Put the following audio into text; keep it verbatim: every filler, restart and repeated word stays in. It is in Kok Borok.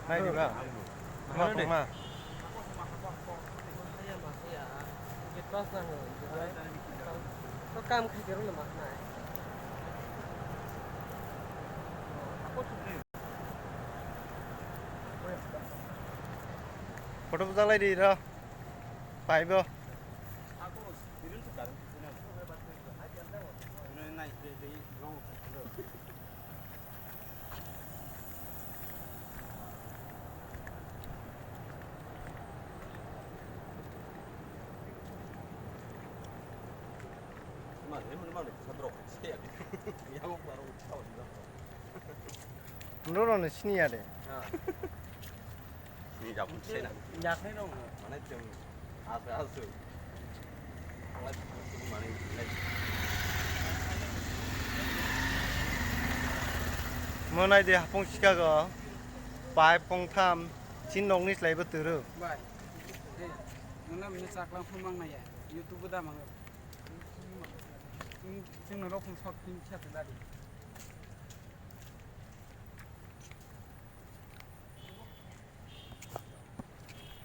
Nai di ba? Tongma, tongma. Kam khai. Photo bwchang lai di ro. Pai bo. Norok ni sini ya de. Sini jak pun sini na. Mana jeng asu asu. Mo nai de hapung sika go. Pipe kong tham. Chin nok ni slai bo turu. Bai. Nuna mini chaklang phumang na ya. YouTube da mang. Sing na rok sok tin chat da.